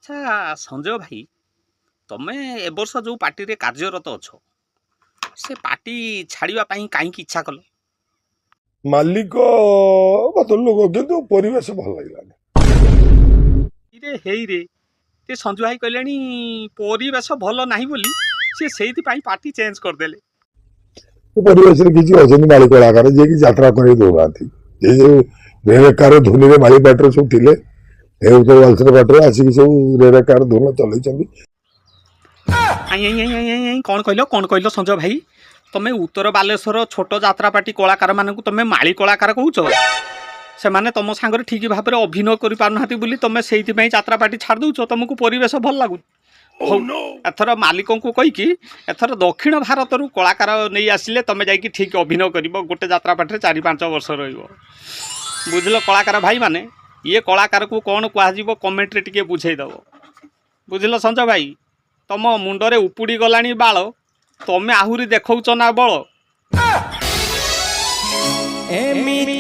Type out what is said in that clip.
ଆଚ୍ଛା ସଞ୍ଜୟ ଭାଇ, ତମେ ଏ ବର୍ଷ ଯେଉଁ ପାର୍ଟିରେ କାର୍ଯ୍ୟରତ ଅଛ, ସେ ପାର୍ଟି ଛାଡ଼ିବା ପାଇଁ କାହିଁକି ଇଚ୍ଛା କଲ? ମାଲିକ ଭଦ୍ର ଲୋକ, କିନ୍ତୁ ପରିବେଶ ଭଲ ଲାଗିଲାନି। ରେ ହେଇରେ, ସେ ସଞ୍ଜୁ ଭାଇ କହିଲେଣି ପରିବେଶ ଭଲ ନାହିଁ ବୋଲି ସେ ସେଇଥିପାଇଁ ପାର୍ଟି ଚେଞ୍ଜ କରିଦେଲେ। ସେ ପରିବେଶରେ କିଛି ଅଛନ୍ତି ମାଳି କଳାକାର, ଯିଏକି ଯାତ୍ରା କରେଇ ଦଉନାହାନ୍ତି। ଏ ଯୋଉ ରେରେକାର ଧୁନିରେ ମାଳି ପାଟିରେ ସବୁ ଥିଲେ, ଏ ଉତ୍ତର ବାଲେଶ୍ୱର ପାଟିରେ ଆସିକି ସବୁ ରେରେକାର ଧୁନ ଚଲେଇଛନ୍ତି। I I I I I I, କ'ଣ କହିଲ, କ'ଣ କହିଲ ସଞ୍ଜୟ ଭାଇ? ତମେ ଉତ୍ତର ବାଲେଶ୍ୱର ଛୋଟ ଯାତ୍ରା ପାର୍ଟି କଳାକାରମାନଙ୍କୁ ତମେ ମାଳି କଳାକାର କହୁଛ? ସେମାନେ ତମ ସାଙ୍ଗରେ ଠିକ୍ ଭାବରେ ଅଭିନୟ କରିପାରୁନାହାନ୍ତି ବୋଲି ତମେ ସେଇଥିପାଇଁ ଯାତ୍ରା ପାର୍ଟି ଛାଡ଼ି ଦେଉଛ? ତମକୁ ପରିବେଶ ଭଲ ଲାଗୁନି? ହଉ, ଏଥର ମାଲିକଙ୍କୁ କହିକି ଏଥର ଦକ୍ଷିଣ ଭାରତରୁ କଳାକାର ନେଇ ଆସିଲେ ତମେ ଯାଇକି ଠିକ୍ ଅଭିନୟ କରିବ। ଗୋଟେ ଯାତ୍ରା ପାର୍ଟିରେ 4-5 ବର୍ଷ ରହିବ। ବୁଝିଲ କଳାକାର ଭାଇମାନେ, ଇଏ କଳାକାରକୁ କ'ଣ କୁହାଯିବ କମେଣ୍ଟରେ ଟିକେ ବୁଝେଇଦେବ। ବୁଝିଲ ସଞ୍ଜୟ ଭାଇ, ତମ ମୁଣ୍ଡରେ ଉପୁଡ଼ି ଗଲାଣି ବାଳ, ତମେ ଆହୁରି ଦେଖାଉଛ ନା ବଳ। ଏମିତି।